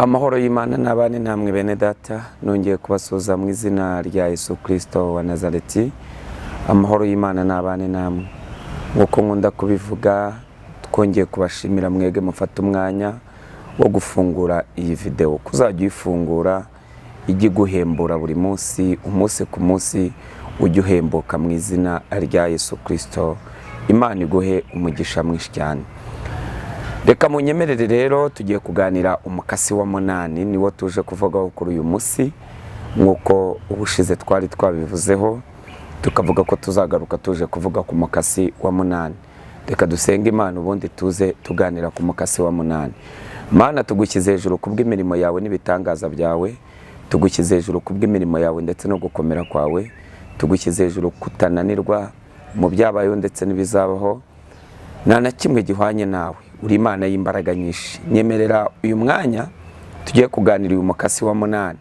Amahoro y'Imana n'abane namwe bene data, nongeye kubasuhuza mu izina rya Yesu Kristo wa Nazareti. Amahoro y'Imana n'abane namwe. Nk'uko nkunda kubivuga, twongeye kubashimira mwebwe mufata umwanya wo gufungura iyi videwo. Kuzajya uyifungura ijye iguhembura buri munsi, umunsi ku munsi ujye uhembuka mu izina rya Yesu Kristo. Imana iguhe umugisha mwinshi cyane. Reka munyemerere rero, tugiye kuganira umukasi wa munani, niwo tuje kuvugaho kuri uyu munsi. Nk'uko ubushize twari twabivuzeho, tukavuga ko tuzagaruka tuje kuvuga ku mukasi wa munani. Reka dusenge Imana, ubundi tuze tuganira ku mukasi wa munani. Mana, tugushyize hejuru kubw'imirimo yawe n'ibitangaza byawe, tugushyize hejuru kubw'imirimo yawe ndetse no gukomera kwawe, tugushyize hejuru kutananirwa mu byabayeho ndetse n'ibizabaho. Nta na kimwe gihwanye nawe, uri Imana y'imbaraga nyinshi. Nyemerera uyu mwanya tugiye kuganira uyu mukasi wa munani,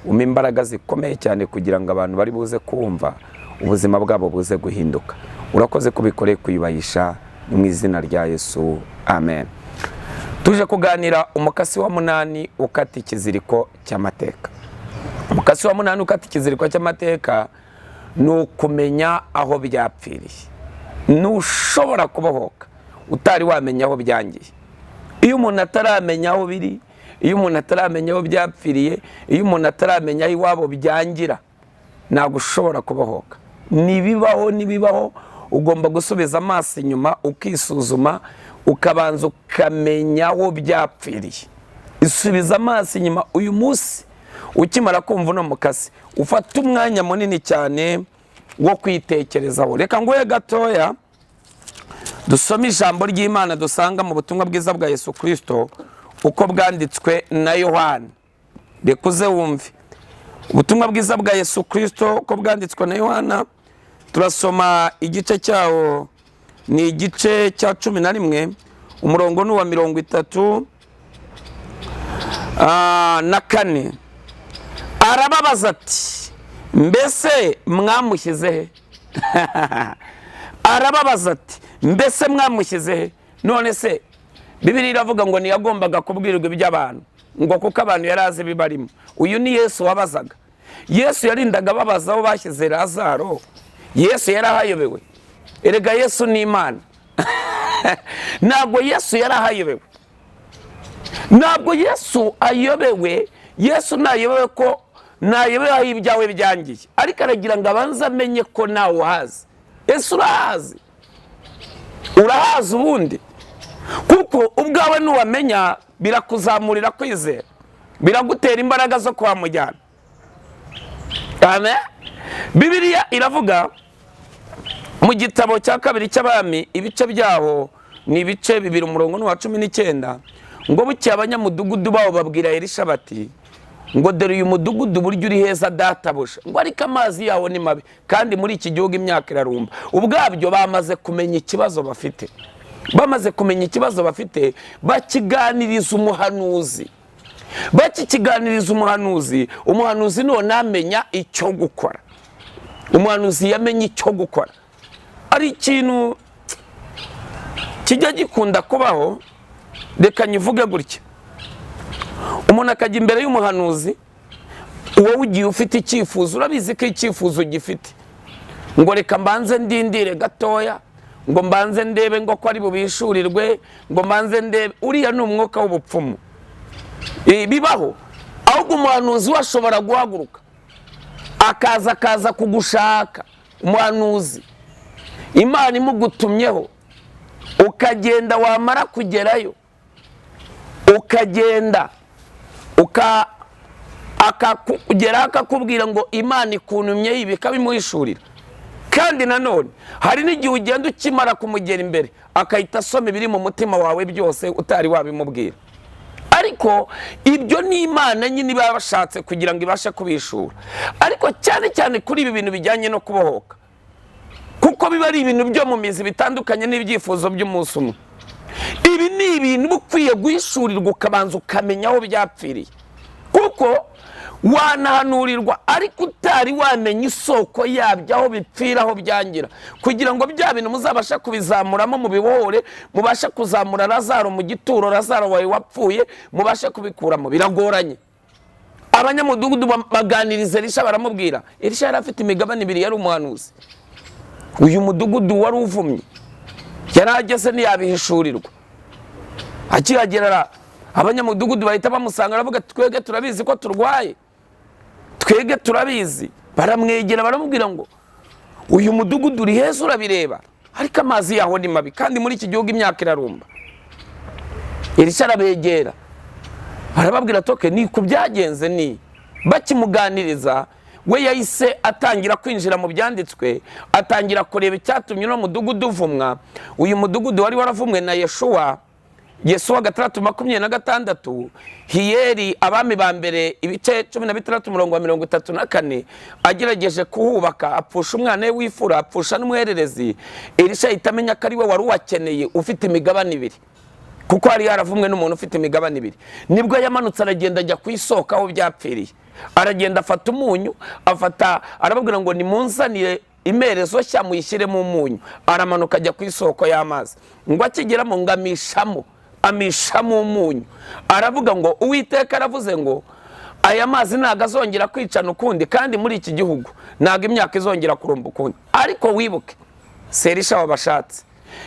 umpa imbaraga zikomeye cyane kugira ngo abantu bari buze kumva ubuzima bwabo buze guhinduka. Urakoze kubikoreye kuyubahisha, ni mu izina rya Yesu, amen. Tuje kuganira umukasi wa munani ukata ikiziriko cy'amateka. Umukasi wa munani ukata ikiziriko cy'amateka ni ukumenya aho byapfiriye. Ntushobora kubohoka utari wamenya aho byangiye. Iyo umuntu ataramenya aho biri, iyo umuntu ataramenya aho byapfiriye, iyo umuntu ataramenya aho iwabo byangira, ntabwo ushobora kubohoka. Nibibaho, nibibaho, ugomba gusubiza amaso inyuma, ukisuzuma, ukabanza ukamenya aho byapfiriye. Isubiza amaso inyuma uyu munsi ukimara kumva uno mukasi, ufate umwanya munini cyane wo kwitekerezaho. Reka nguhe gatoya dusome ijambo ry'Imana dusanga mu butumwa bwiza bwa Yesu Kirisito uko bwanditswe na Yohani. Reka uze wumve ubutumwa bwiza bwa Yesu Kirisito uko bwanditswe na Yohana. Turasoma igice cyawo, ni igice cya 11, umurongo ni uwa 34. Arababaza ati: "Mbese mwamushyize he?" Arababaza ati: "Mbese mwamushyize he?" None se Bibiliya iravuga ngo ntiyagombaga kubwirwa iby'abantu, ngo kuko abantu yari azi ibibarimo. Uyu ni Yesu wabazaga. Yesu yarindaga ababaza aho bashyize Lazaro? Yesu yari ahayobewe? Erega Yesu ni Imana. Ntabwo Yesu yari ahayobewe, ntabwo Yesu ayobewe. Yesu ntayobewe ko ntayobewe aho ibyawe byangiye, ariko aragira ngo abanze amenye ko nawe uhazi. Ese urahazi? Urahazi ubundi? Kuko ubwawe nuwamenya birakuzamurira kwizera, biragutera imbaraga zo kuhamujyana. Amen. Bibiliya iravuga mu gitabo cya kabiri cy'Abami, ibice byaho ni ibice 2, umurongo ni uwa 19, ngo bukeye abanyamudugudu babo babwira Elisha bati ngo: "Dore uyu mudugudu uburyo uri heza, databuja, ngo ariko amazi yawo ni mabi, kandi muri iki gihugu imyaka irarumba." Ubwabyo bamaze kumenya ikibazo bafite. Bamaze kumenya ikibazo bafite, bakiganiriza umuhanuzi. Bakikiganiriza umuhanuzi, umuhanuzi none amenya icyo gukora. Umuhanuzi yamenye icyo gukora. Ari ikintu kijya gikunda kubaho, reka nyivuge gutya: umuntu akajya imbere y'umuhanuzi, wowe ugiye ufite icyifuzo, urabizi ko icyifuzo ugifite, ngo reka mbanze ndindire gatoya, ngo mbanze ndebe ngo ko ari bubishurirwe, ngo mbanze ndebe. Uriya ni umwuka w'ubupfumu. Bibaho. Ahubwo umuhanuzi we ashobora guhaguruka akaza kugushaka. Umuhanuzi, Imana imugutumyeho, ukagenda, wamara kugerayo ukagenda akakugeraho akakubwira ngo Imana ikuntumye ibi, ikabimuhishurira. Kandi nanone hari n'igihe ugenda, ukimara kumugera imbere akahita asoma ibiri mu mutima wawe byose utari wabimubwira. Ariko ibyo ni Imana nyine iba yabashatse kugira ngo ibashe kubishura. Ariko cyane cyane kuri ibi bintu bijyanye no kubohoka, kuko biba ari ibintu byo mu mizi bitandukanye n'ibyifuzo by'umunsi umwe, ibi ni ibintu uba ukwiye guhishurirwa, ukabanza ukamenya aho byapfiriye, kuko Wanahanurirwa ariko utari wamenya isoko yabyo, aho bipfira, aho byangira, kugira ngo bya bintu muzabashe kubizamuramo, mubibohore, mubashe kuzamura Lazaro mu gituro, Lazaro wawe wapfuye mubashe kubikuramo, biragoranye. Abanyamudugudu baganiriza Elisha, baramubwira. Elisha yari afite imigabane ibiri, yari umuhanuzi. Uyu mudugudu wari uvumye, yari ageze ntiyabihishurirwa. Akihagera, abanyamudugudu bahita bamusanga, baravuga ati: "Twebwe turabizi ko turwaye, twebwe turabizi." Baramwegera, baramubwira ngo: "Uyu mudugudu uri heza, urabireba, ariko amazi yaho ni mabi, kandi muri iki gihugu imyaka irarumba." Elisha arabegera, arababwira toke ni ku byagenze. Ni bakimuganiriza, we yahise atangira kwinjira mu byanditswe, atangira kureba icyatumye uno mudugudu uvumwa. Uyu mudugudu wari waravumwe na Yeshuwa, Yesuwa 6:26, Hiyeri, Abami ba Mbere ibice 16, umurongo wa 34. Agerageje kuhubaka, apfusha umwana we w'imfura, apfusha n'umuhererezi. Elisha ahita amenya ko ari we wari uwakeneye, ufite imigabane ibiri, kuko yari yaravumwe n'umuntu ufite imigabane ibiri. Nibwo yamanutse, aragenda, ajya ku isoko aho byapfiriye. Aragenda, afata umunyu, afata, arababwira ngo: "Nimunzanire imerezo nshya, muyishyiremo umunyu." Aramanuka, ajya ku isoko y'amazi, ngo akigeramo, ngo amishamo umunyu, aravuga ngo: "Uwiteka aravuze ngo aya mazi ntabwo azongera kwicana ukundi, kandi muri iki gihugu ntabwo imyaka izongera kurumba ukundi." Ariko wibuke, si Elisha wabashatse,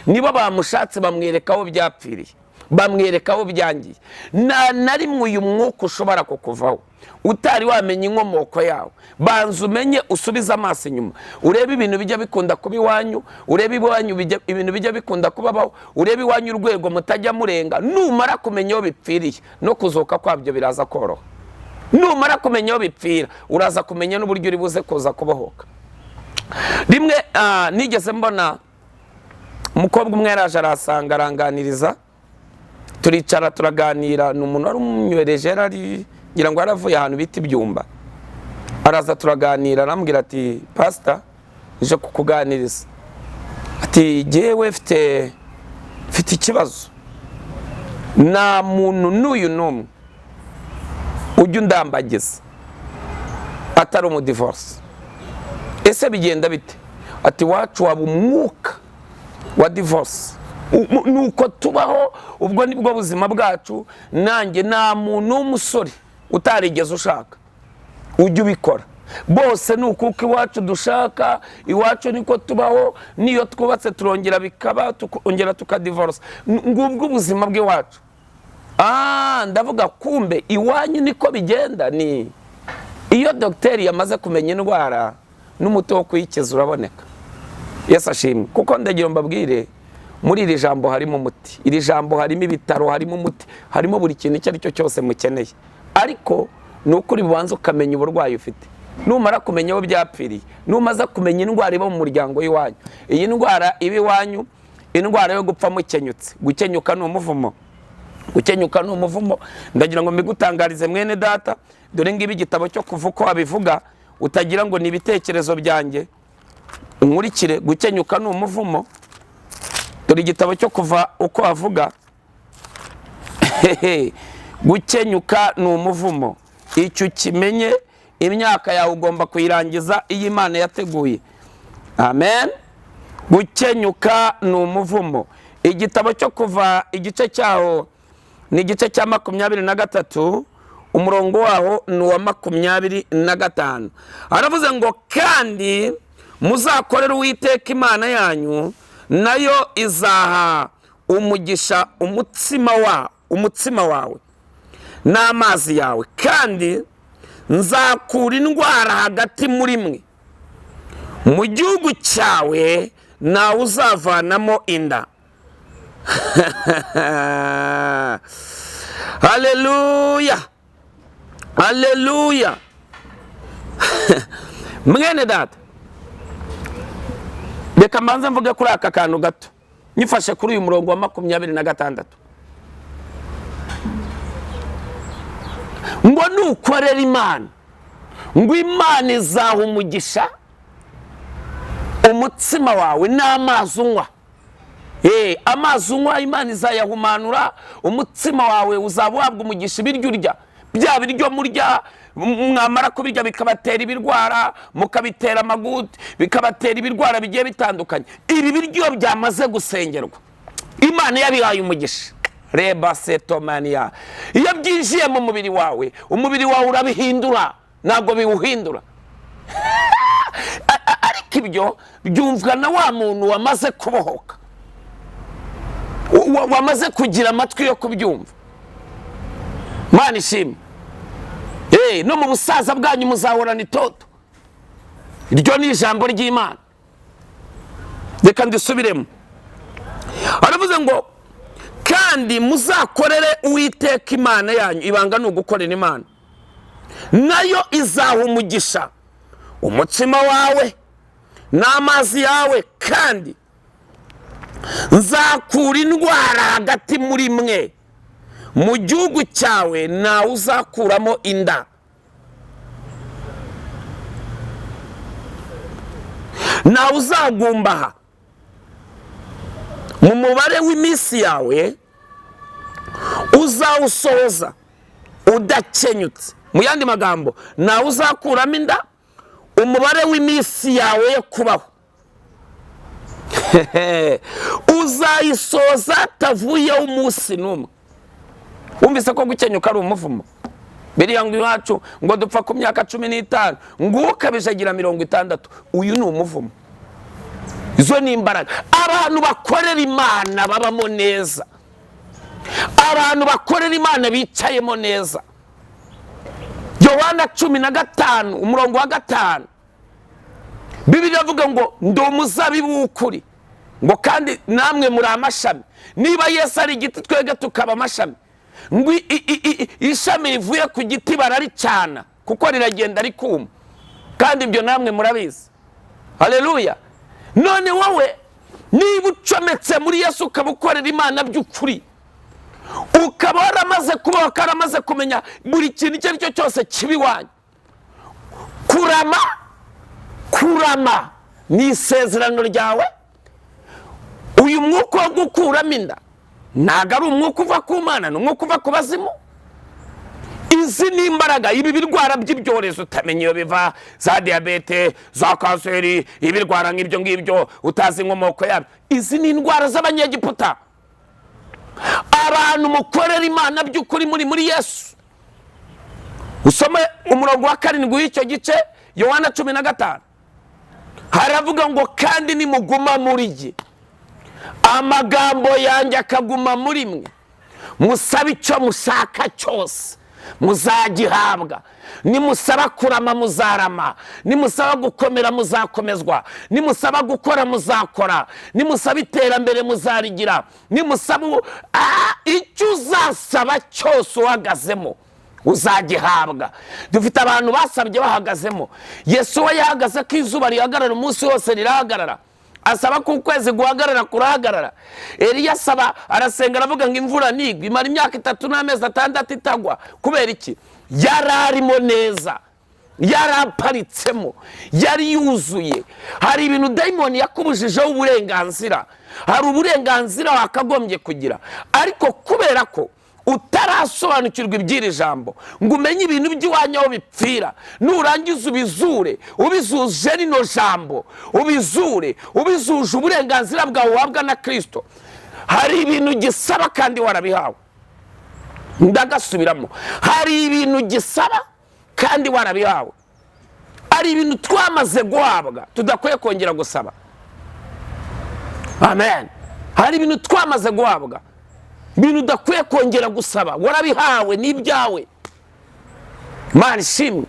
nibo bamushatse, bamwereka aho byapfiriye, bamwereka aho byangiye. Nta na rimwe uyu mwuka ushobora kukuvaho utari wamenya inkomoko yawo. Banza umenye, usubize amaso inyuma, urebe ibintu bijya bikunda kuba iwanyu, urebe iwanyu ibintu bijya bikunda kubabaho, urebe iwanyu urwego mutajya murenga. Numara kumenya aho bipfiriye, no kuzuka kwabyo biraza koroha. Numara kumenya aho bipfira, uraza kumenya n'uburyo uri buze kuza kubohoka. Rimwe nigeze mbona umukobwa umwe yaraje, arasanga, aranganiriza, turicara, turaganira. Ni umuntu wari umunywereje, yari ari, ngira ngo yaravuye ahantu bita Ibyumba. Araza, turaganira, arambwira ati: "Pasita, nje kukuganiriza." Ati: "Jyewe mfite ikibazo, nta muntu n'uyu n'umwe ujya undambagiza atari umudivorce." "Ese bigenda bite?" Ati: "Iwacu waba umwuka wa divorce, nuko tubaho, ubwo nibwo buzima bwacu. Nanjye nta muntu w'umusore utarigeze ushaka ujya ubikora, bose ni ukuko iwacu dushaka, iwacu niko tubaho, n'iyo twubatse turongera bikaba, tukongera tukadivorce, ngubwo ubuzima bw'iwacu." Ah, ndavuga: "Kumbe iwanyu niko bigenda." Ni iyo dogiteri yamaze kumenya indwara, n'umuti wo kuyikiza uraboneka. Yesu ashimwe. Kuko ndagira mbabwire, muri iri jambo harimo umuti, iri jambo harimo ibitaro, harimo umuti, harimo buri kintu icyo ari cyo cyose mukeneye. Ariko ni ukuri, bubanza ukamenya uburwayi ufite. Numara kumenya aho byapfiriye, numaze kumenya indwara iba mu muryango w'iwanyu, iyi ndwara iba iwanyu, indwara yo gupfa mukenyutse. Gukenyuka ni umuvumo, gukenyuka ni umuvumo. Ndagira ngo mbigutangarize, mwene data. Dore ngibi igitabo cyo Kuva uko wabivuga, utagira ngo ni ibitekerezo byanjye, unkurikire. Gukenyuka ni umuvumo. Dore igitabo cyo Kuva uko wavuga. Gukenyuka ni umuvumo, icyo ukimenye. Imyaka yawe ugomba kuyirangiza iyo Imana yateguye. Amen. Gukenyuka ni umuvumo. Igitabo cyo Kuva, igice cyaho ni igice cya 23, umurongo waho ni uwa 25. Aravuze ngo: "Kandi muzakorere Uwiteka Imana yanyu, nayo izaha umugisha umutsima wawe n'amazi yawe, kandi nzakura indwara hagati muri mwe. Mu gihugu cyawe ntawe uzavanamo inda." Haleluya, haleluya! Mwene data, reka mbanze mvuge kuri aka kantu gato, nyifashe kuri uyu murongo wa 26, ngo nukorera Imana, ngo Imana izaha umugisha umutsima wawe n'amazi unywa. Amazi unywa Imana izayahumanura, umutsima wawe uzaba uhabwa umugisha, ibiryo urya, bya biryo murya. Mwamara kubirya bikabatera ibirwara, mukabitera amaguti, bikabatera ibirwara bigiye bitandukanye. Ibi biryo byamaze gusengerwa, Imana yabihaye umugisha, reba setomaniya, iyo byinjiye mu mubiri wawe, umubiri wawe urabihindura, ntabwo biwuhindura. Ariko ibyo byumvwa na wa muntu wamaze kubohoka, wamaze kugira amatwi yo kubyumva. Mana ishimwe. No mu busaza bwanyu muzahorana itoto. Iryo ni ijambo ry'Imana. Reka ndisubiremo. Aravuze ngo kandi muzakorere Uwiteka Imana yanyu. Ibanga ni ugukorera Imana, nayo izaha umugisha umutsima wawe n'amazi yawe, kandi nzakura indwara hagati muri mwe. Mu gihugu cyawe ntawe uzakuramo inda, ntawe uzagumbaha. Mu mubare w'iminsi yawe uzawusohoza udakenyutse. Mu yandi magambo, ntawe uzakuramo inda, umubare w'iminsi yawe yo kubaho uzayisoza atavuyeho umunsi n'umwe. Wumvise ko gukenyuka ari umuvumo. Biriya ngo iwacu ngo dupfa ku myaka 15, ngo ukabije agira 60. Uyu ni umuvumo. Izo ni imbaraga. Abantu bakorera Imana babamo neza, abantu bakorera Imana bicayemo neza. Yohana 15 umurongo wa 5, Bibiliya iravuga ngo ndi umuzabibu w'ukuri, ngo kandi namwe muri amashami. Niba Yesu ari igiti, twebwe tukaba amashami. Ngo ishami rivuye ku giti bararicana kuko riragenda rikuma, kandi ibyo namwe murabizi. Haleluya. None wowe niba ucometse muri Yesu, ukaba ukorera Imana by'ukuri, ukaba waramaze kubaho, waramaze kumenya buri kintu icyo ari cyo cyose kibi iwanyu, kurama, kurama ni isezerano ryawe. Uyu mwuka wo gukuramo inda ntabwo ari umwuka uva ku Mana, ni umwuka uva ku bazimu. Izi ni imbaraga. Ibi birwara by'ibyorezo utamenya iyo biva, za diyabete, za kanseri, ibirwara nk'ibyo ngibyo utazi inkomoko yabyo, izi ni indwara z'Abanyegiputa. Abantu mukorera Imana by'ukuri muri Yesu, usome umurongo wa 7 w'icyo gice, Yohana 15, haravuga ngo kandi nimuguma muri jye, amagambo yanjye akaguma muri mwe, musabe icyo mushaka cyose muzagihabwa. Nimusaba kurama muzarama, nimusaba gukomera muzakomezwa, nimusaba gukora muzakora, nimusaba iterambere muzarigira, nimusaba icyo uzasaba cyose uhagazemo uzagihabwa. Dufite abantu basabye bahagazemo. Yesu we yahagaze ko izuba rihagarara umunsi wose rirahagarara, asaba ko ukwezi guhagarara kurahagarara. Eliya asaba, arasenga, aravuga ngo imvura ntigwe, imara imyaka 3 n'amezi 6 itagwa. Kubera iki? Yari arimo neza, yari aparitsemo, yari yuzuye. Hari ibintu dayimoni yakubujijeho uburenganzira, hari uburenganzira wakagombye kugira, ariko kubera ko utarasobanukirwa iby'iri jambo ngo umenye ibintu by'iwanyu aho bipfira, nurangiza ubizure, ubizuje rino jambo, ubizure, ubizuje uburenganzira bwawe uhabwa na Kristo. Hari ibintu gisaba kandi warabihawe. Ndagasubiramo, hari ibintu gisaba kandi warabihawe. Ari ibintu twamaze guhabwa tudakwiye kongera gusaba. Amen. Hari ibintu twamaze guhabwa, ibintu udakwiye kongera gusaba, warabihawe n'ibyawe. Mana ishimwe.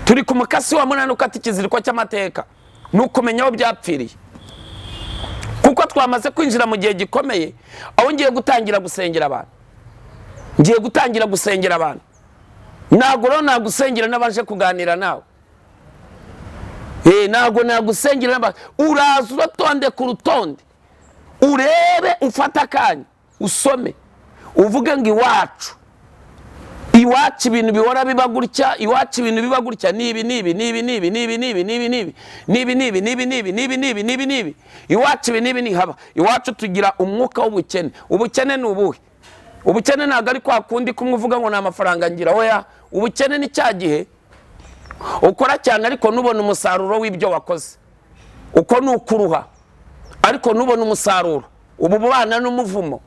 Turi ku mukasi wa 8 ukata ikiziriko cy'amateka, ni ukumenya aho byapfiriye, kuko twamaze kwinjira mu gihe gikomeye aho ngiye gutangira gusengera abantu. Ngiye gutangira gusengera abantu. Ntabwo rero nagusengera n'abaje kuganira nawe. Ntabwo nagusengera n'abaje. Uraza uratondeka urutonde, urebe, ufate akanya usome, uvuge ngo iwacu, iwacu ibintu bihora biba gutya, iwacu ibintu biba gutya, nibi nibi nibi nibi nibi nibi nibi nibi nibi nibi nibi nibi nibi nibi nibi nibi, iwacu ibi nibi nihaba. Iwacu tugira umwuka w'ubukene. Ubukene ni ubuhe? Ubukene ntabwo ari kwa kundi kumwe uvuga ngo ni amafaranga ngira, oya. Ubukene ni cya gihe ukora cyane ariko ntubone umusaruro w'ibyo wakoze. Uko ni ukuruha ariko ntubone umusaruro. Ubu bubana n'umuvumo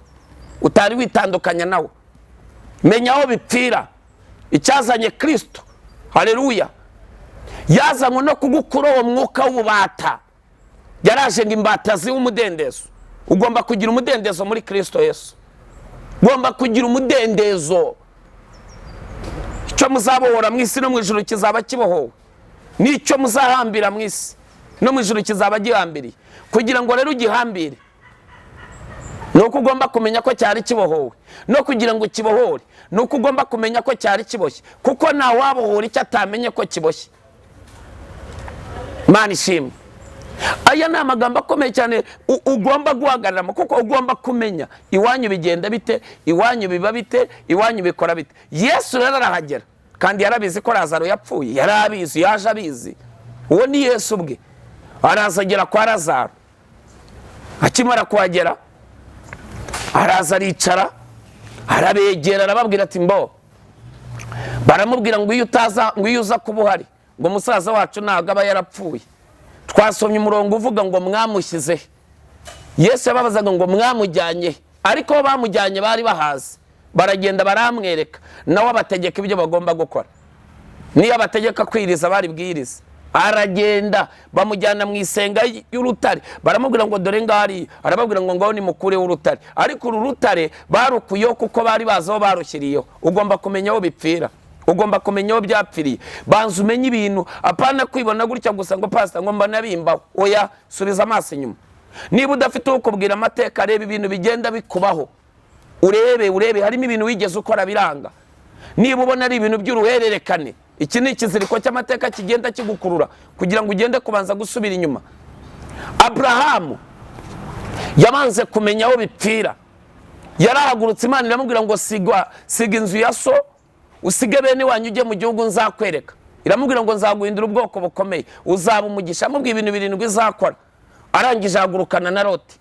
utari witandukanya nawo. Menya aho bipfira. Icyazanye Kristo, haleluya, yazanywe no kugukura uwo mwuka w'ububata. Yaraje ngo imbata zibe umudendezo. Ugomba kugira umudendezo muri Kristo Yesu. Ugomba kugira umudendezo. Icyo muzabohora mu isi no mu ijuru kizaba kibohowe, n'icyo muzahambira mu isi no mu ijuru kizaba gihambiriye. Kugira ngo rero ugihambire ni uko ugomba kumenya ko cyari kibohowe, no kugira ngo ukibohore ni uko ugomba kumenya ko cyari kiboshye, kuko ntawabohora icyo atamenye ko kiboshye. Imana ishimwe. Aya ni amagambo akomeye cyane ugomba guhagararamo, kuko ugomba kumenya iwanyu bigenda bite, iwanyu biba bite, iwanyu bikora bite. Yesu rero arahagera, kandi yarabizi ko Lazaro yapfuye, yarabizi, yaje abizi. Uwo ni Yesu ubwe. Araza agera kwa Lazaro. Akimara kuhagera araza aricara, arabegera, arababwira ati mbo. Baramubwira ngo iyo utaza, ngo iyo uza kuba uhari, ngo musaza wacu ntabwo aba yarapfuye. Twasomye umurongo uvuga ngo mwamushyize he. Yesu yababazaga ngo mwamujyanye he, ariko bo bamujyanye bari bahazi, baragenda baramwereka, nawe abategeka ibyo bagomba gukora. Niyo abategeka kwiriza bari bwirize. Aragenda bamujyana mu isenga y'urutare, baramubwira ngo dore ngari, arababwira ngo ngaho nimukureho urutare. Ariko uru rutare barukuyeho kuko bari bazi aho barushyiriyeho. Ugomba kumenya aho bipfira, ugomba kumenya aho byapfiriye. Banza umenye ibintu, apana kwibona gutya gusa ngo pastor ngo mbona bimbaho. Oya, subiza amaso inyuma. Niba udafite ukubwira amateka, reba ibintu bigenda bikubaho, urebe, urebe harimo ibintu wigeze ukora biranga. Niba ubona ari ibintu by'uruhererekane, iki ni ikiziriko cy'amateka kigenda kigukurura kugira ngo ugende kubanza gusubira inyuma. Abrahamu yabanze kumenya aho bipfira. Yarahagurutse, Imana iramubwira ngo siga inzu ya so, usige bene wanyu, ujye mu gihugu nzakwereka. Iramubwira ngo nzaguhindura ubwoko bukomeye, uzaba umugisha. Amubwiye ibintu birindwi izakora. Arangije ahagurukana na Loti,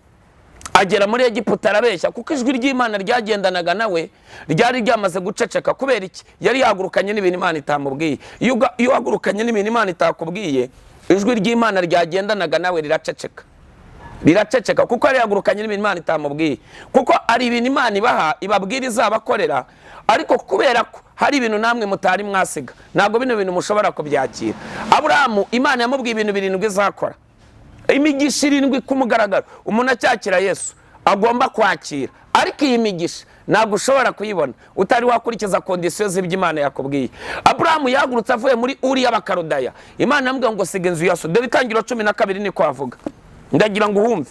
agera muri Egiputa arabeshya, kuko ijwi ry'Imana ryagendanaga nawe ryari ryamaze guceceka. Kubera iki? Yari yahagurukanye n'ibintu Imana itamubwiye. Iyo uhagurukanye n'ibintu Imana itakubwiye, ijwi ry'Imana ryagendanaga nawe riraceceka, riraceceka, kuko yari yahagurukanye n'ibintu Imana itamubwiye. Kuko ari ibintu Imana ibaha, ibabwira izabakorera, ariko kubera ko hari ibintu namwe mutari mwasiga, ntabwo bino bintu mushobora kubyakira. Aburahamu Imana yamubwiye ibintu birindwi izakora, imigisha irindwi ku mugaragaro. Umuntu acyakira Yesu agomba kwakira, ariko iyi migisha ntabwo ushobora kuyibona utari wakurikiza kondisiyo z'ibyo Imana yakubwiye. Aburahamu yahagurutse avuye muri Uri y'Abakaludaya, Imana yamubwiye ngo siga inzu ya so. Dore Itangiriro 12 niko avuga. Ndagira ngo wumve,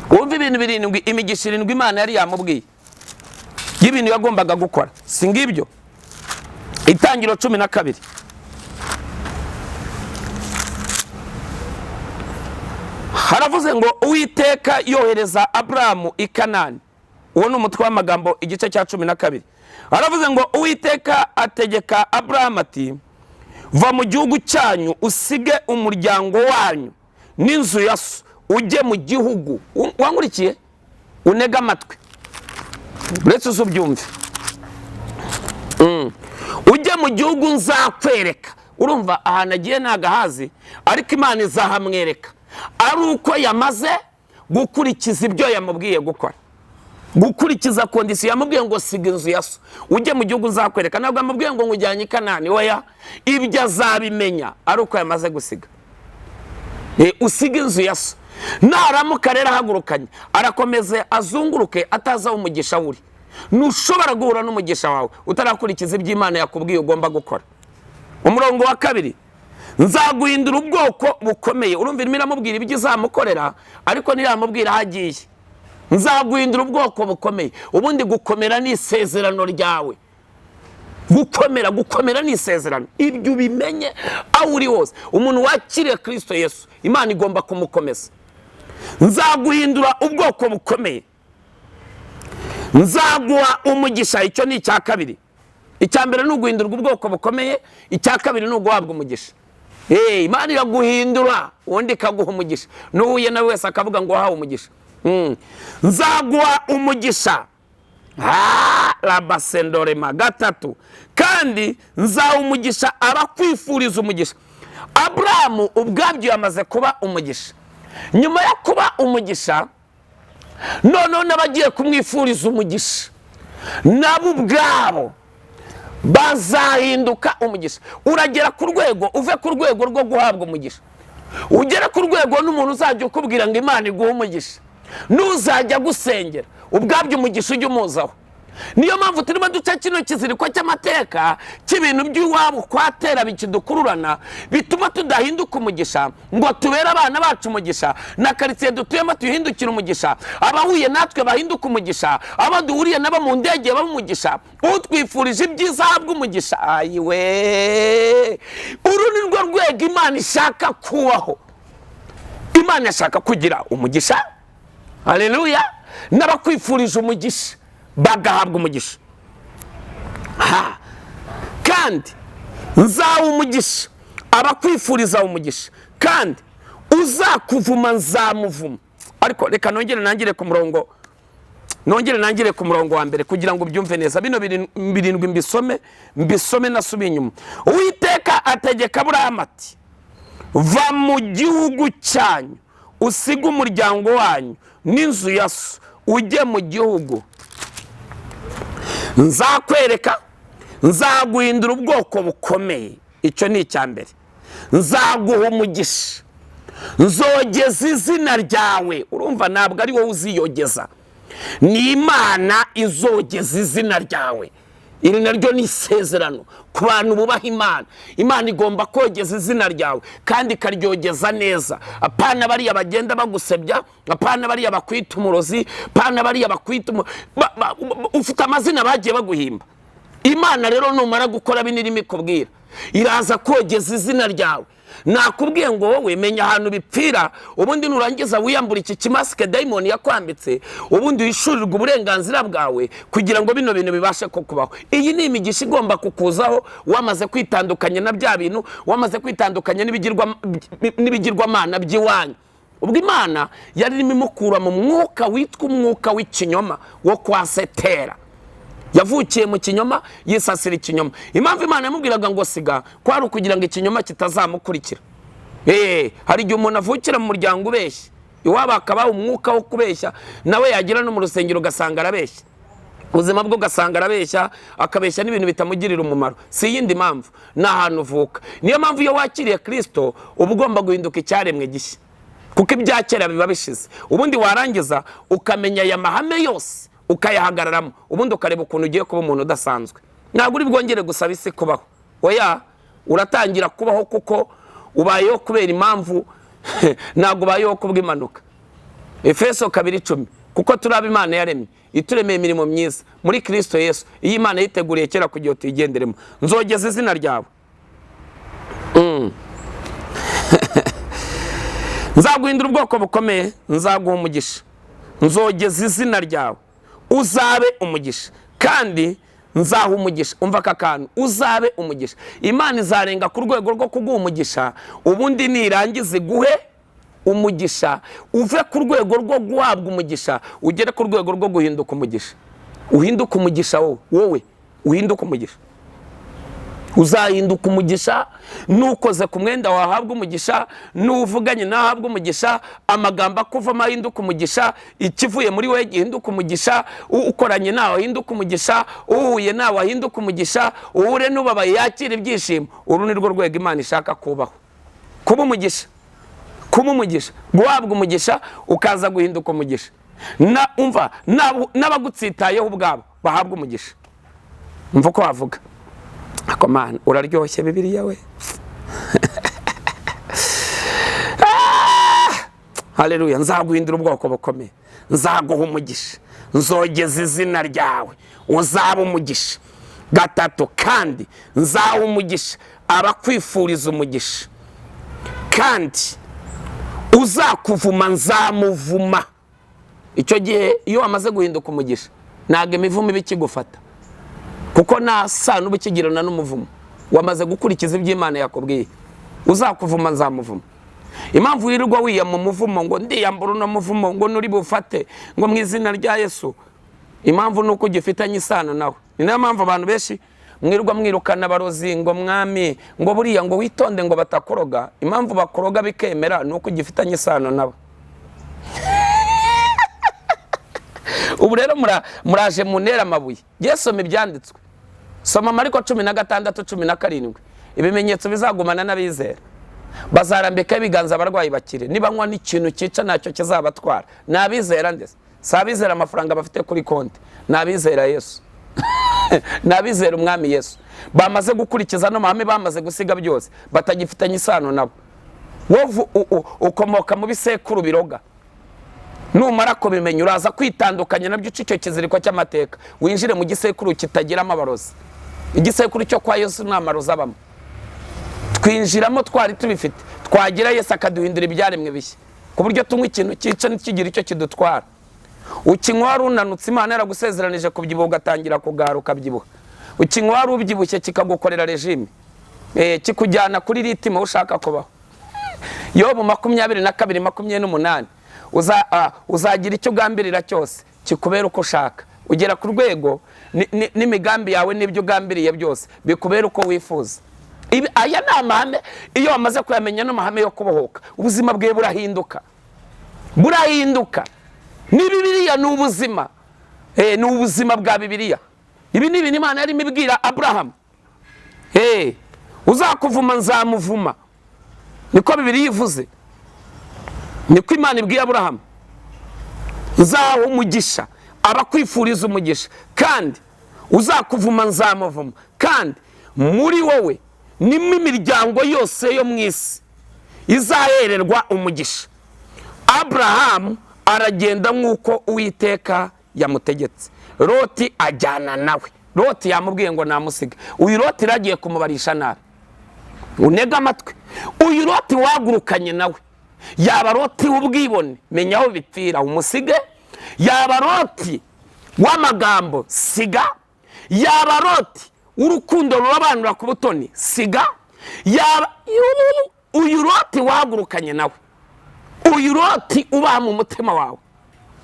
wumve ibintu birindwi, imigisha irindwi Imana yari yamubwiye y'ibintu yagombaga gukora. Si ngibyo? Itangiriro 12. Haravuze ngo Uwiteka yohereza Aburahamu i Kanani. Uwo ni umutwe w'amagambo, igice cya 12. Haravuze ngo Uwiteka ategeka Aburahamu ati va mu gihugu cyanyu, usige umuryango wanyu n'inzu ya so, ujye mu gihugu. Wankurikiye? Unega amatwi, uretse uzubyumve. Ujye mu gihugu nzakwereka. Urumva ahantu agiye ntagahazi, ariko Imana izahamwereka ari uko yamaze gukurikiza ibyo yamubwiye gukora, gukurikiza kondisiyo yamubwiye ngo siga inzu ya so, ujye mu gihugu nzakwereka. Ntabwo yamubwiye ngo ngujyanye i Kanani, oya, ibyo azabimenya ari uko yamaze gusiga. Usiga inzu ya so. Naramuka rero ahagurukanye, arakomeza azunguruke atazi aho umugisha uri. Ntushobora guhura n'umugisha wawe utarakurikiza ibyo Imana yakubwiye ugomba gukora. Umurongo wa 2, nzaguhindura ubwoko bukomeye. Urumva irimo iramubwira ibyo izamukorera, ariko ntiramubwira aho agiye. Nzaguhindura ubwoko bukomeye. Ubundi gukomera ni isezerano ryawe. Gukomera, gukomera ni isezerano. Ibyo ubimenye aho uri hose. Umuntu wakiriye Kristo Yesu, Imana igomba kumukomeza. Nzaguhindura ubwoko bukomeye, nzaguha umugisha. Icyo ni icya kabiri. Icya mbere ni uguhindurwa ubwoko bukomeye, icya kabiri ni uguhabwa umugisha. Imana iraguhindura ubundi ikaguha umugisha. N'uhuye nawe wese akavuga ngo wahawe umugisha. Nzaguha umugisha Rabasendorema. Gatatu, kandi nzaha umugisha abakwifuriza umugisha. Aburahamu ubwabyo yamaze kuba umugisha. Nyuma yo kuba umugisha, noneho n'abagiye kumwifuriza umugisha nabo ubwabo bazahinduka umugisha. Uragera ku rwego, uve ku rwego rwo guhabwa umugisha, ugere ku rwego n'umuntu uzajya ukubwira ngo Imana iguhe umugisha, n'uzajya gusengera ubwabyo umugisha ujya umuzaho. Niyo mpamvu turimo duca kino kiziriko cy'amateka cy'ibintu by'iwabo kwatera bikidukururana, bituma tudahinduka umugisha ngo tubere abana bacu umugisha, na karitsiye dutuyemo tuyihindukire umugisha, abahuye natwe bahinduke umugisha, abo duhuriye nabo mu ndege babe umugisha, utwifurije ibyiza ahabwe umugisha. Ayiwe, uru ni rwo rwego Imana ishaka kubaho. Imana ishaka kugira umugisha, haleluya, n'abakwifurije umugisha bagahabwa umugisha. Kandi nzaha umugisha abakwifuriza umugisha, kandi uzakuvuma nzamuvuma. Ariko reka nongere nangire ku murongo, nongere nangire ku murongo wa mbere kugira ngo ubyumve neza. Bino birindwi mbisome nasubiye inyuma. Uwiteka ategeka Aburahamu ati: va mu gihugu cyanyu, usige umuryango wanyu n'inzu ya so, ujye mu gihugu nzakwereka, nzaguhindura ubwoko bukomeye. Icyo ni icya mbere. Nzaguha umugisha, nzogeza izina ryawe. Urumva, ntabwo ari wowe uziyogeza, ni Imana izogeza izina ryawe. Iri naryo ni isezerano ku bantu bubaha Imana. Imana igomba kogeza izina ryawe kandi ikaryogeza neza. Apana bariya bagenda bagusebya, apana bariya bakwita umurozi, apana bariya bakwita ufite amazina bagiye baguhimba. Imana rero numara gukora bino irimo ikubwira, iraza kogeza izina ryawe. Nakubwiye ngo wowe menya ahantu bipfira, ubundi nurangiza wiyambura iki kimasike dayimoni yakwambitse, ubundi wishyurirwe uburenganzira bwawe kugira ngo bino bintu bibashe kukubaho. Iyi ni imigisha igomba kukuzaho wamaze kwitandukanya na bya bintu, wamaze kwitandukanya n'ibigirwamana by'iwanyu. Ubwo Imana yari irimo imukura mu mwuka witwa umwuka w'ikinyoma wo kwa Setera. Yavukiye mu kinyoma, yisasira ikinyoma. Impamvu Imana yamubwiraga ngo siga, kwari ukugira ngo ikinyoma kitazamukurikira. Hari igihe umuntu avukira mu muryango ubeshya, iwabo akabaha umwuka wo kubeshya, nawe yagera no mu rusengero ugasanga arabeshya, ubuzima bwe ugasanga arabeshya, akabeshya n'ibintu bitamugirira umumaro. Si iyindi mpamvu, ni ahantu uvuka. Niyo mpamvu iyo wakiriye Kirisito uba ugomba guhinduka icyaremwe gishya, kuko ibya kera biba bishize. Ubundi warangiza ukamenya aya mahame yose, ukayahagararamo, ubundi ukareba ukuntu ugiye kuba umuntu udasanzwe. Ntabwo uri bwongere gusaba isi kubaho, oya, uratangira kubaho kuko ubayeho kubera impamvu, ntabwo ubayeho kubw'impanuka. Efeso 2:10, kuko turi abo Imana yaremye, ituremeye imirimo myiza muri Kirisito Yesu, iyi Imana yiteguriye kera kugira ngo tuyigenderemo. Nzogeza izina ryawe, nzaguhindura ubwoko bukomeye, nzaguha umugisha, nzogeza izina ryawe, uzabe umugisha, kandi nzaha umugisha. Umva aka kantu, uzabe umugisha. Imana izarenga ku rwego rwo kuguha umugisha, ubundi nirangiza iguhe umugisha, uve ku rwego rwo guhabwa umugisha ugere ku rwego rwo guhinduka umugisha. Uhinduke umugisha wowe, wowe uhinduke umugisha. Uzahinduka umugisha, n'ukoze ku mwenda wahabwa umugisha, n'uvuganye nahabwa umugisha, amagambo akuvamo ahinduka umugisha, ikivuye muri wowe gihinduka umugisha, ukoranye nawe ahinduka umugisha, uhuye nawe ahinduka umugisha, uhure n'ubabaye yakira ibyishimo. Uru ni rwo rwego Imana ishaka kubaho, kuba umugisha, kuba umugisha, guhabwa umugisha, ukaza guhinduka umugisha. Na umva, n'abagutsitayeho ubwabo bahabwa umugisha. Umva uko wavuga. Ako Mana, uraryoshye Bibiliya we. Haleluya. Nzaguhindura ubwoko bukomeye, nzaguha umugisha, nzogeza izina ryawe, uzaba umugisha. Gatatu, kandi nzaha umugisha abakwifuriza umugisha, kandi uzakuvuma nzamuvuma. Icyo gihe iyo wamaze guhinduka umugisha, ntabwo imivumo iba ikigufata, kuko nta sano uba ukigirana n'umuvumo, wamaze gukurikiza ibyo Imana yakubwiye. Uzakuvuma nzamuvuma. Impamvu wirirwa wiyama umuvumo ngo ndiyambura uno muvumo, ngo nuri bufate, ngo mu izina rya Yesu, Impamvu ni uko ugifitanye isano nawe. Ni nayo mpamvu abantu benshi mwirwa mwirukana abarozi ngo mwami, ngo buriya ngo witonde ngo batakoroga. Impamvu bakoroga bikemera ni uko ugifitanye isano nabo. Ubu rero muraje munera amabuye. Soma ibyanditswe, soma Mariko 16:17. Ibimenyetso bizagumana n'abizera, bazarambika ibiganza abarwayi bakire, nibanywa n'ikintu cyica ntacyo kizabatwara. Ni abizera ndetse si abizera amafaranga bafite kuri konti, ni abizera Yesu, ni abizera umwami Yesu, bamaze gukurikiza no mahame, bamaze gusiga byose, batagifitanye isano nabo. Wowe ukomoka mu bisekuru biroga, numara kubimenya uraza kwitandukanya nabyo, uca icyo kiziriko cy'amateka, winjire mu gisekuru kitagiramo abarozi. Igisekuru cyo kwa Yesu nta marozi abamo. Twinjiramo twari tubifite, twagira Yesu akaduhindura ibyaremwe bishya, ku buryo tunywa ikintu cyica ntikigire icyo kidutwara. Ukinywa wari unanutse, Imana yaragusezeranije kubyibuha, ugatangira kugara ukabyibuha. Ukinywa wari ubyibushye, kikagukorera regime, kikujyana kuri ritime ushaka kubaho. Yobu 22:28, uzagira icyo ugambirira cyose kikubera uko ushaka. Ugera ku rwego n'imigambi yawe n'ibyo ugambiriye byose bikubera uko wifuza. Aya ni amahame, iyo wamaze kuyamenya n'amahame yo kubohoka, ubuzima bwe burahinduka, burahinduka. Ni Bibiliya, ni ubuzima, ni ubuzima bwa Bibiliya. Ibi ni ibintu Imana yarimo ibwira Aburahamu. Uzakuvuma nzamuvuma, niko Bibiliya ivuze, niko Imana ibwiye Aburahamu. Nzaha umugisha abakwifuriza umugisha, kandi uzakuvuma nzamuvuma, kandi muri wowe nimo imiryango yose yo mu isi izahererwa umugisha. Aburahamu aragenda nk'uko Uwiteka yamutegetse, Loti ajyana nawe. Loti yamubwiye ngo namusiga. Uyu Loti yaragiye kumubarisha nabi, unega amatwi. Uyu Loti wagurukanye nawe, yaba Loti w'ubwibone, menya aho bipfira umusige. Yaba Loti w'amagambo, siga. Yaba Loti w'urukundo rurabanura ku butoni, siga. Yaba uyu Loti wagurukanye nawe, uyu Loti uba mu mutima wawe,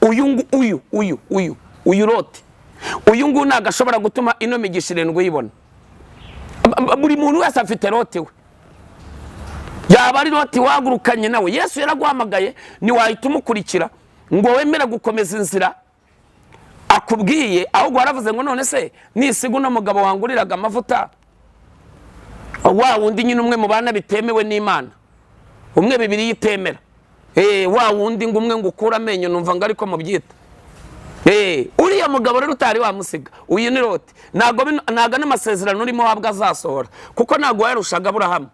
uyu uyu uyu uyu uyu Loti, uyu nguyu ntabwo ashobora gutuma ino migisha irindwi uyibona. Buri muntu wese afite Loti we, yaba ari Loti wagurukanye nawe. Yesu yaraguhamagaye, ntiwahita umukurikira ngo wemere gukomeza inzira akubwiye, ahubwo waravuze ngo none se nisiga uno mugabo wanguriraga amavuta, wa wundi nyine umwe mu bana bitemewe n'Imana, umwe Bibiliya itemera, wa wundi ngo umwe ngo ukure amenyo, numva ngo ariko mubyita. Uriya mugabo rero utari wamusiga, uyu ni Loti. Ntabwo n'amasezerano urimo wabwa azasohora, kuko ntabwo wayarushaga Aburahamu.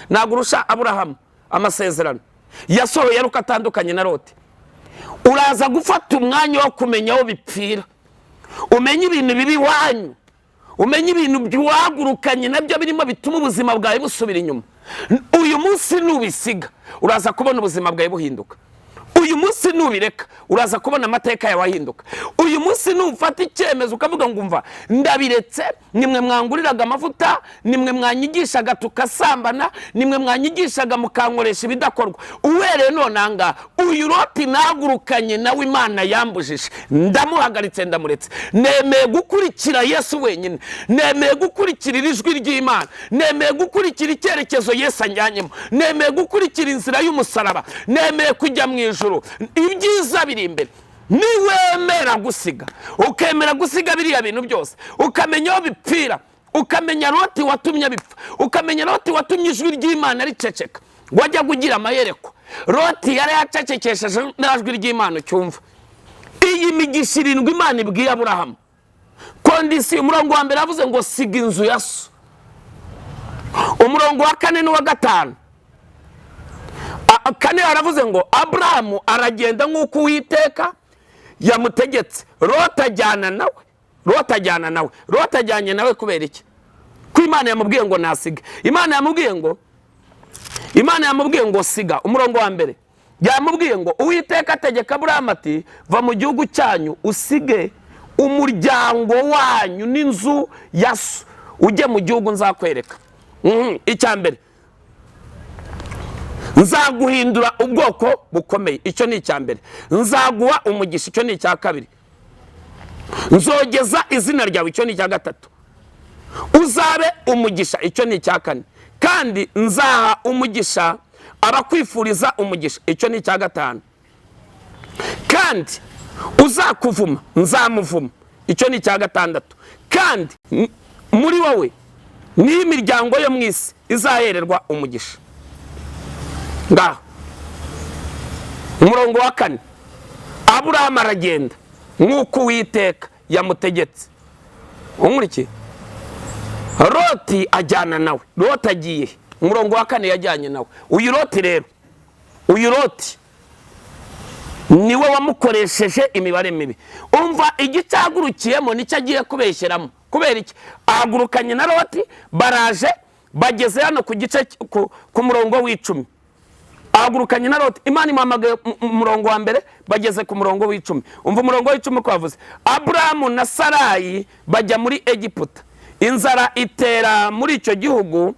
Ntabwo urusha Aburahamu amasezerano yasohoye ari uko atandukanye na Loti. Uraza gufata umwanya wo kumenya aho bipfira, umenye ibintu bibi iwanyu, umenye ibintu byagurukanye nabyo birimo bituma ubuzima bwawe busubira inyuma. Uyu munsi nubisiga uraza kubona ubuzima bwawe buhinduka. Uyu munsi nubireka uraza kubona amateka yawe ahinduka. Uyu munsi nufata icyemezo ukavuga ngo umva ndabiretse, nimwe mwanguriraga amavuta, nimwe mwanyigishaga tukasambana, nimwe mwanyigishaga mukankoresha ibidakorwa, uwereye none ahangaha uyu Loti nagurukanye nawe Imana yambujije, ndamuhagaritse, ndamuretse, nemeye gukurikira Yesu wenyine, nemeye gukurikira ijwi ry'Imana, nemeye gukurikira icyerekezo Yesu anjyanyemo, nemeye gukurikira inzira y'umusaraba, nemeye kujya mu ijuru. Ibyiza biri imbere. Niwemera gusiga, ukemera gusiga biriya bintu byose, ukamenya aho bipfira, ukamenya Loti watumye bipfa, ukamenya Loti watumye ijwi ry'Imana riceceka, wajya kugira amayerekwa. Loti yari yacecekesheje n'ijwi ry'Imana ucyumva. Iyi migisha irindwi Imana ibwiye Aburahamu, condition, umurongo wa mbere yavuze ngo siga inzu ya so. Umurongo wa kane n'uwa gatanu, kane aravuze ngo Aburahamu aragenda nk'uko Uwiteka yamutegetse, Loti ajyana nawe. Loti ajyana nawe. Loti ajyanye nawe kubera iki? Ko Imana yamubwiye ngo nasiga. Imana yamubwiye ngo siga. Umurongo wa mbere yamubwiye ngo Uwiteka ategeka Aburahamu ati va mu gihugu cyanyu usige umuryango wanyu n'inzu ya so, ujye mu gihugu nzakwereka. Icya mbere nzaguhindura ubwoko bukomeye, icyo ni icya mbere. Nzaguha umugisha, icyo ni icya kabiri. Nzogeza izina ryawe, icyo ni icya gatatu. Uzabe umugisha, icyo ni icya kane. Kandi nzaha umugisha abakwifuriza umugisha, icyo ni icya gatanu. Kandi uzakuvuma nzamuvuma, icyo ni icya gatandatu. Kandi muri wowe niyo imiryango yo mu isi izahererwa umugisha. Ngaho umurongo wa kane, Aburahamu aragenda nk'uko Uwiteka yamutegetse. Unkurikiye? Loti ajyana nawe. Loti agiye, umurongo wa kane, yajyanye nawe. Uyu Loti rero, uyu Loti niwe wamukoresheje imibare mibi. Umva, igice ahagurukiyemo nicyo agiye kubeshyeramo. Kubera iki? Ahagurukanye na Loti, baraje bageze hano ku gice ku murongo w'10. Ahagurukanye na Loti, Imana imuhamagaye mu murongo wa mbere, bageze ku murongo w'10. Umva umurongo w'10 ko bavuze: Aburahamu na Sarayi bajya muri Egiputa, inzara itera muri icyo gihugu.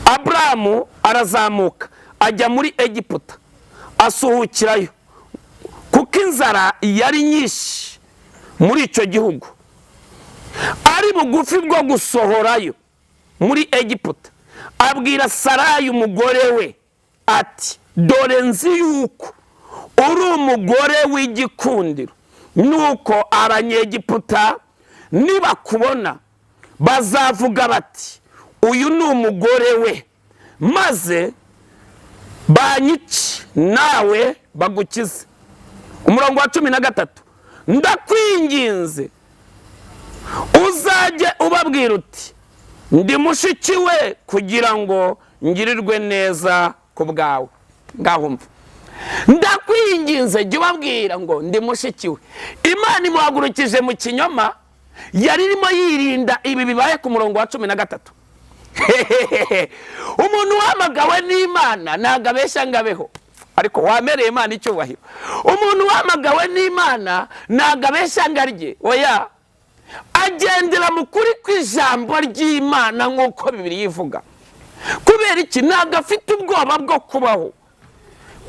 Aburahamu arazamuka ajya muri Egiputa, asuhukirayo kuko inzara yari nyinshi muri icyo gihugu. Ari bugufi bwo gusohorayo muri Egiputa, abwira Sarayi umugore we ati: "Dore nzi yuko uri umugore w'igikundiro, nuko Abanyegiputa nibakubona bazavuga bati: 'Uyu ni umugore we,' maze banyice, nawe bagukize." Umurongo wa 13: "Ndakwinginze, uzajye ubabwira uti: 'Ndi mushiki we,' kugira ngo ngirirwe neza ku bwawe." Ngaho mva, "Ndakwinginze, jya ubabwira ngo ndi mushiki we." Imana imuhagurukije mu kinyoma yari irimo yirinda ibi bibaye ku murongo wa 13. Umuntu wahamagawe n'Imana ntabwo abeshya ngo abeho. Ariko wamereye Imana icyubahiro. Umuntu wahamagawe n'Imana ntabwo abeshya ngo arye, oya, agendera mu kuri kw'ijambo ry'Imana nk'uko Bibiliya ivuga. Kubera iki? Ntabwo afite ubwoba bwo kubaho,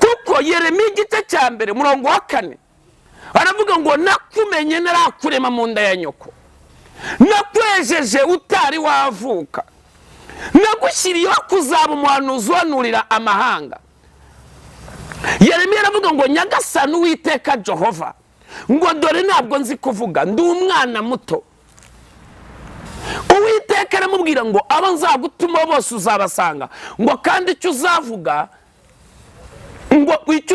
kuko Yeremiya igice cya 1 umurongo wa 4 aravuga ngo: "Nakumenye narakurema mu nda ya nyoko, nakwejeje utari wavuka, nagushyiriyeho kuzaba umuhanuzi uhanurira amahanga." Yeremiya aravuga ngo: "Nyagasani Uwiteka Jehova," ngo, "dore ntabwo nzi kuvuga, ndi umwana muto." Uwiteka aramubwira ngo: "Abo nzagutuma bose uzabasanga," ngo, "kandi icyo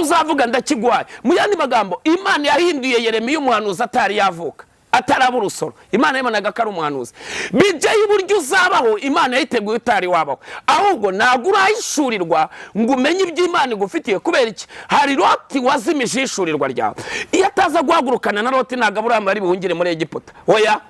uzavuga ndakiguhaye." Mu yandi magambo, Imana yahinduye Yeremiya umuhanuzi atari yavuka, ataraba urusoro. Imana yabonaga ko ari umuhanuzi. Bijyayo, uburyo uzabaho Imana yayiteguye utari wabaho, ahubwo ntabwo urahishurirwa ngo umenye ibyo Imana igufitiye. Kubera iki? Hari Loti wazimije ihishurirwa ryawe. Iyo ataza guhagurukana na Loti, ntabwo Aburahamu ari buhungire muri Egiputa, oya.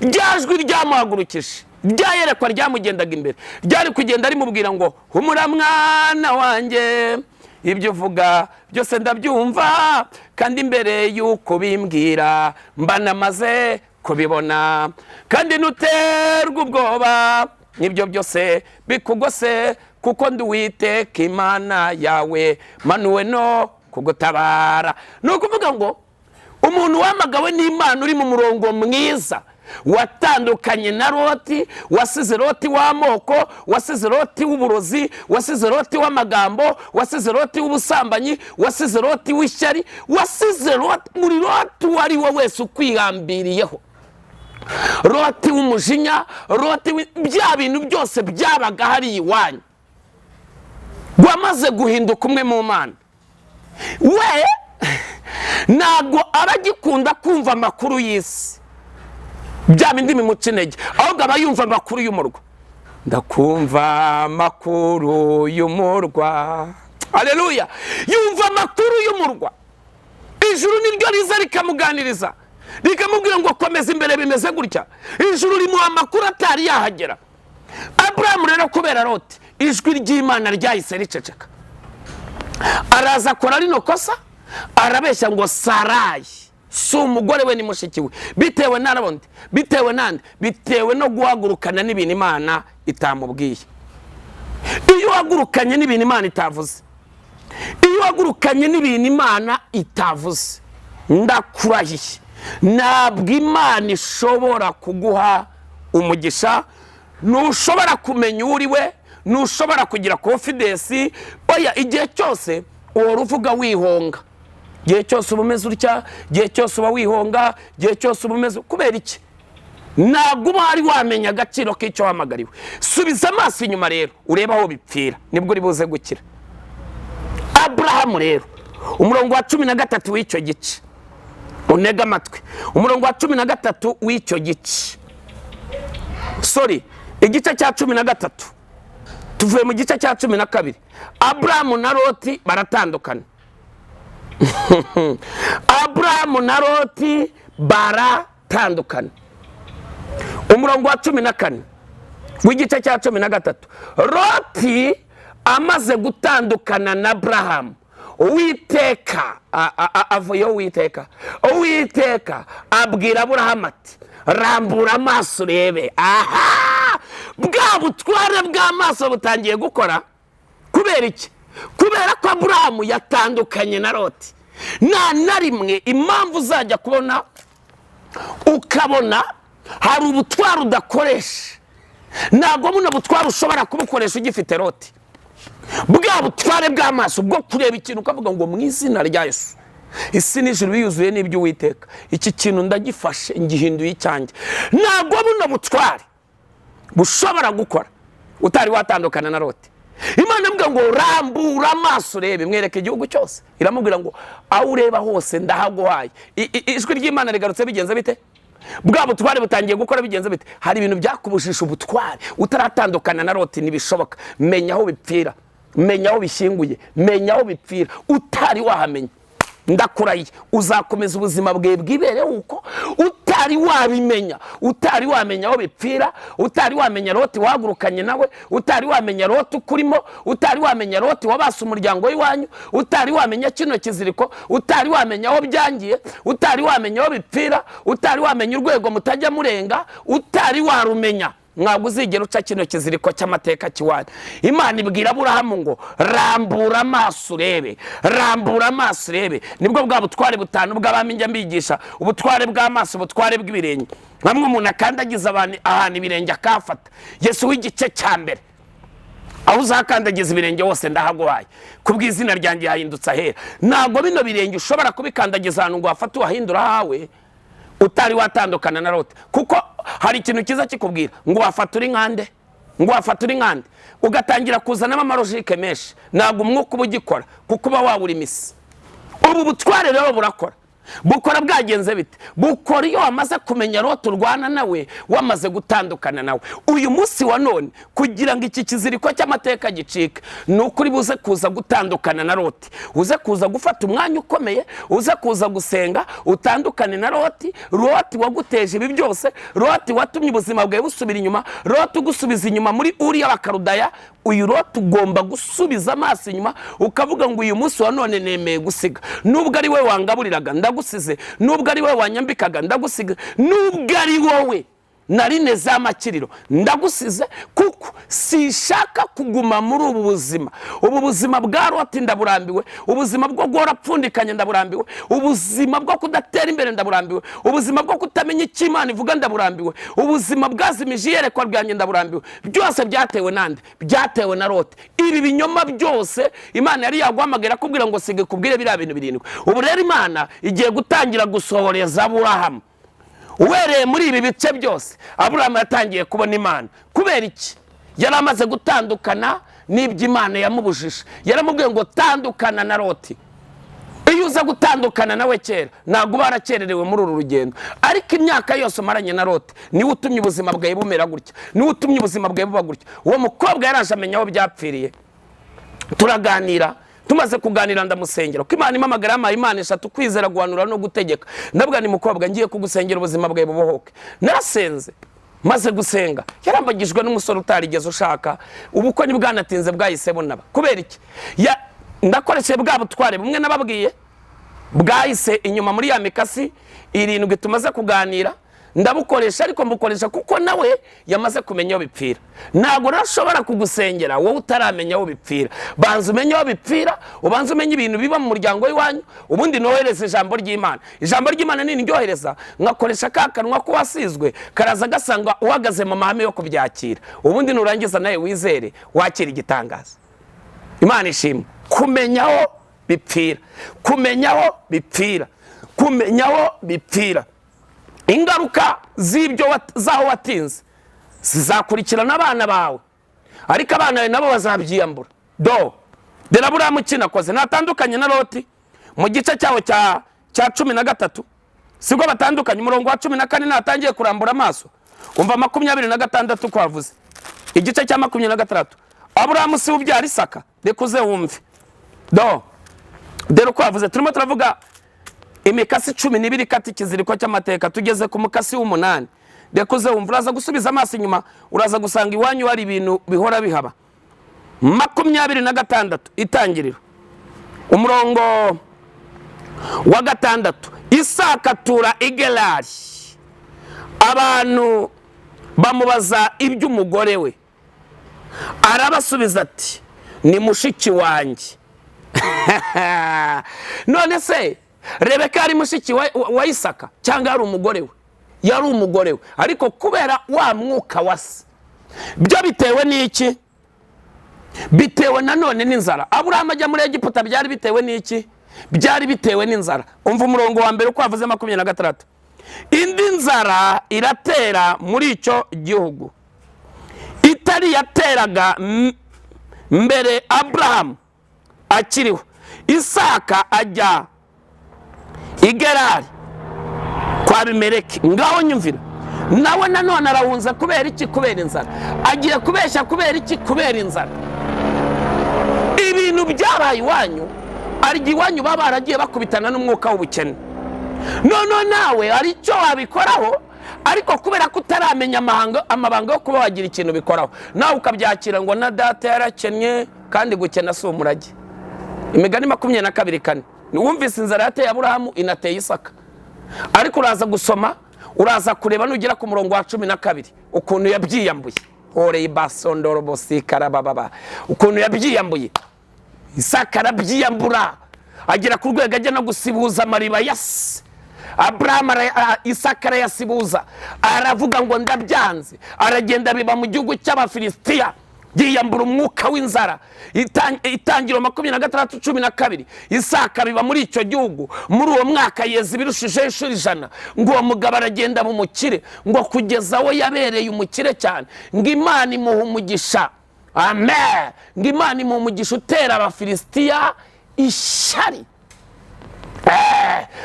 Rya jwi ryamuhagurukije, rya yerekwa ryamugendaga imbere, ryari kugenda rimubwira ngo: "Humura mwana wanjye, ibyo uvuga byose ndabyumva, kandi mbere y'uko bimbwira mba namaze kubibona, kandi ntuterwe ubwoba n'ibyo byose bikugose, kuko ndi Uwiteka Imana yawe, manuwe no kugutabara." Ni ukuvuga ngo umuntu wahamagawe n'Imana uri mu murongo mwiza, watandukanye na Loti, wasize Loti w'amoko, wasize Loti w'uburozi, wasize Loti w'amagambo, wasize Loti w'ubusambanyi, wasize Loti w'ishyari, wasize Loti, muri Loti uwo ari we wese ukwihambiriyeho, Loti w'umujinya, Loti bya bintu byose byabaga hariya iwanyu, wamaze guhinduka umwe mu Mana, we ntabwo aba agikunda kumva amakuru y'isi, bya bindi bimuca intege, ahubwo aba yumva amakuru y'umurwa. Ndakumva amakuru y'umurwa, aleluya! Yumva amakuru y'umurwa. Ijuru niryo riza rikamuganiriza, rikamubwira ngo: "Komeza imbere, bimeze gutya." Ijuru rimuha amakuru atari yahagera. Aburahamu rero, kubera Loti, ijwi ry'Imana ryahise riceceka. Araza akora rino kosa, arabeshya ngo Sarayi si umugore we, ni mushiki we. Bitewe n'abundi, bitewe nande? Bitewe no guhagurukana n'ibintu Imana itamubwiye. Iyo uhagurukanye n'ibintu Imana itavuze, iyo uhagurukanye n'ibintu Imana itavuze, Ndakurahiye, ntabwo Imana ishobora kuguha umugisha. Ntushobora kumenya uwo uri we, ntushobora kugira confidence. Oya, igihe cyose uhora uvuga wihonga, igihe cyose uba umeze utya, igihe cyose uba wihonga, igihe cyose uba umeze. Kubera iki? Ntabwo uba wari wamenya agaciro k'icyo wahamagariwe. Subiza amaso inyuma rero, urebe aho bipfira, nibwo uri buze gukira. Aburahamu rero, umurongo wa 13 w'icyo gice, unega amatwi. Umurongo wa 13 w'icyo gice, sorry, igice cya 13, tuvuye mu gice cya 12. Aburahamu na Loti baratandukana. Aburahamu na Loti baratandukana. Umurongo wa 14 w'igice cya 13: Loti amaze gutandukana na Aburahamu, Uwiteka avuyeho. Uwiteka abwira Aburahamu ati: "Rambura amaso urebe." Aha bwa butware bw'amaso butangiye gukora. Kubera iki? Kubera ko Aburahamu yatandukanye na Loti. Nta na rimwe impamvu uzajya kubona ukabona hari ubutware udakoresha, ntabwo buno butware ushobora kubukoresha ugifite Loti. Bwa butware bw'amaso bwo kureba ikintu ukavuga ngo: "Mu izina rya Yesu, isi n'ijuru biyuzuye n'iby'Uwiteka, iki kintu ndagifashe, ngihinduye icyanjye." Ntabwo buno butware bushobora gukora utari watandukana na Loti. Imana ivuga ngo: "Rambura amaso urebe." Mwereke igihugu cyose. Iramubwira ngo: "Aho ureba hose ndahaguhaye." Ijwi ry'Imana rigarutse, bigenze bite? Bwa butware butangiye gukora. Bigenze bite? Hari ibintu byakubujije ubutware utaratandukana na Loti, ntibishoboka. Menya aho bipfira, menya aho bishyinguye, menya aho bipfira. Utari wahamenya, ndakurahiye, uzakomeza ubuzima bwawe bwibereho uko utari wabimenya, utari wamenya aho bipfira, utari wamenya Loti wahagurukanye nawe, utari wamenya Loti ukurimo, utari wamenya Loti wabase umuryango w'iwanyu, utari wamenya kino kiziriko, utari wamenya aho byangiye, utari wamenya aho bipfira, utari wamenya urwego mutajya murenga, utari warumenya, ntabwo uzigera uca kino kiziriko cy'amateka kiwanyu. Imana ibwira Aburahamu ngo: "Rambura amaso urebe, rambura amaso urebe." Nibwo bwa butware butanu bw'abami njya mbigisha: ubutware bw'amaso, ubutware bw'ibirenge. Bamwe umuntu akandagiza abantu ahantu ibirenge akahafata. Yesu w'igice cya mbere: "Aho uzakandagiza ibirenge hose ndahaguhaye, ku bw'izina ryanjye yahindutse ahera." Ntabwo bino birenge ushobora kubikandagiza ahantu ngo wafate uhahindura ahawe utari watandukana na Loti, kuko hari ikintu cyiza kikubwira ngo wafata uri nkande, ngo wafata uri nkande, ugatangira kuzanamo ama logique menshi. Ntabwo umwuka uba ugikora kuko uba wawura imisi. Ubu butware rero burakora. Bukora bwagenze bite? Bukora iyo wamaze kumenya Loti urwana nawe, wamaze gutandukana nawe. Uyu munsi wa none, kugira ngo iki kiziriko cy'amateka gicike, ni ukuri buze kuza gutandukana na Loti, uze kuza gufata umwanya ukomeye, uze kuza gusenga, utandukane na Loti. Loti waguteje ibi byose, Loti watumye ubuzima bwawe busubira inyuma, Loti ugusubiza inyuma muri Uriya Bakarudaya. Uyu Loti ugomba gusubiza amaso inyuma ukavuga ngo: "Uyu munsi wa none nemeye gusiga. Nubwo ari wowe wangaburiraga, ndagusize. Nubwo ari wowe wanyambikaga, ndagusiga. Nubwo ari wowe nari z'amakiriro, ndagusize, kuko sishaka kuguma muri ubu buzima. Ubu buzima bwa Loti ndaburambiwe. Ubuzima bwo guhora apfundikanye ndaburambiwe. Ubuzima bwo kudatera imbere ndaburambiwe. Ubuzima bwo kutamenya icyo Imana ivuga ndaburambiwe. Ubuzima bwazimije iyerekwa ryanjye ndaburambiwe." Byose byatewe nande? Byatewe na Loti. Ibi binyoma byose Imana yari yaguhamagara akubwira ngo siga ikubwire biriya bintu birindwi. Ubu rero Imana igiye gutangira gusohoreza Aburahamu. Uhereye muri ibi bice byose, Aburahamu yatangiye kubona Imana. Kubera iki? Yari amaze gutandukana n'ibyo Imana yamubujije. Yaramubwiye ngo: "Tandukana na Loti." Iyo uza gutandukana nawe kera, ntabwo uba warakererewe muri uru rugendo. Ariko imyaka yose umaranye na Loti, niwe utumye ubuzima bwawe bumera gutya, niwe utumye ubuzima bwawe buba gutya. Uwo mukobwa yaraje amenya aho byapfiriye, turaganira. Tumaze kuganira ndamusengera, kuko Imana impamagara yampaye Imana eshatu: kwizera, guhanura no gutegeka. Ndabwo ni mukobwa, ngiye kugusengera ubuzima bwawe bubohoke. Narasenze. Maze gusenga, yarambagijwe n'umusore utarigeze ushaka. Ubukwe ntibwanatinze, bwahise bunaba. Kubera iki? Ndakoresheje bwa butware bumwe nababwiye bwahise inyuma muri ya mikasi irindwi tumaze kuganira. Ndabukoresha, ariko mbukoresha kuko nawe yamaze kumenya aho bipfira. Ntabwo rero ashobora kugusengera wowe utaramenya aho bipfira. Banza umenye aho bipfira, ubanze umenye ibintu biba mu muryango w'iwanyu, ubundi nohereze ijambo ry'Imana. Ijambo ry'Imana niryohereza, nkakoresha ka kanwa ko wasizwe, karaza gasanga uhagaze mu mahame yo kubyakira, ubundi nurangiza nawe wizere wakira igitangaza. Imana ishimwe. Kumenya aho bipfira, kumenya aho bipfira, kumenya aho bipfira. Ingaruka z'ibyo z'aho watinze zizakurikirana abana bawe, ariko abana bawe nabo bazabyiyambura. Do dore Aburahamu ikintu akoze ntatandukanye na Loti mu gice cyawo cya 13, sibwo batandukanye. Umurongo wa 14 natangiye kurambura amaso, umva 26 ko havuze, igice cya 26. Aburahamu si ubyara Isaka? Reka uze wumve. Do dore uko havuze. Turimo turavuga imikasi 12 ikata ikiziriko cy'amateka, tugeze ku mukasi w'umunani. Reka uze wumva, uraza gusubiza amaso inyuma, uraza gusanga iwanyu hari ibintu bihora bihaba. 26, Itangiriro, umurongo wa 6. Isaka atura i Gerari, abantu bamubaza iby'umugore we, arabasubiza ati: "Ni mushiki wanjye." None se Rebeka yari mushiki wa Isaka cyangwa yari umugore we? Yari umugore we, ariko kubera wa mwuka wa se. Byo bitewe n'iki? Bitewe nanone n'inzara. Aburahamu ajya muri Egiputa byari bitewe n'iki? Byari bitewe n'inzara. Umva umurongo wa mbere uko wavuze, 26. Indi nzara iratera muri icyo gihugu itari yateraga mbere Aburahamu akiriho. Isaka ajya i Gerari kwa Abimeleki. Ngaho nyumvira, nawe nanone arahunza. Kubera iki? Kubera inzara. Agiye kubeshya kubera iki? Kubera inzara. Ibintu byabaye iwanyu, arya iwanyu baba baragiye bakubitana n'umwuka w'ubukene. Noneho nawe hari icyo wabikoraho, ariko kubera ko utaramenya amabanga yo kuba wagira ikintu ubikoraho, nawe ukabyakira ngo na data yarakennye. Kandi gukena si umurage. Imigani 22:4. Wumvise inzara yateye Aburahamu, inateye Isaka. Ariko uraza gusoma, uraza kureba nugera ku murongo wa 12 ukuntu yabyiyambuye. Horeye basondorobosi karabababa, ukuntu yabyiyambuye. Isaka arabyiyambura, agera ku rwego ajya no gusibuza amariba ya se Aburahamu. Isaka arayasibuza, aravuga ngo ndabyanze. Aragenda biba mu gihugu cy'Abafilisitiya, yiyambura umwuka w'inzara. Itangiro 26:12. Isaka biba muri icyo gihugu, muri uwo mwaka yeza ibirushijeho inshuro 100. Ngo uwo mugabo aragenda mu mukire, ngo kugeza aho yabereye umukire cyane, ngo Imana imuha umugisha. Amen. Ngo Imana imuha umugisha utera Abafilisitiya ishyari.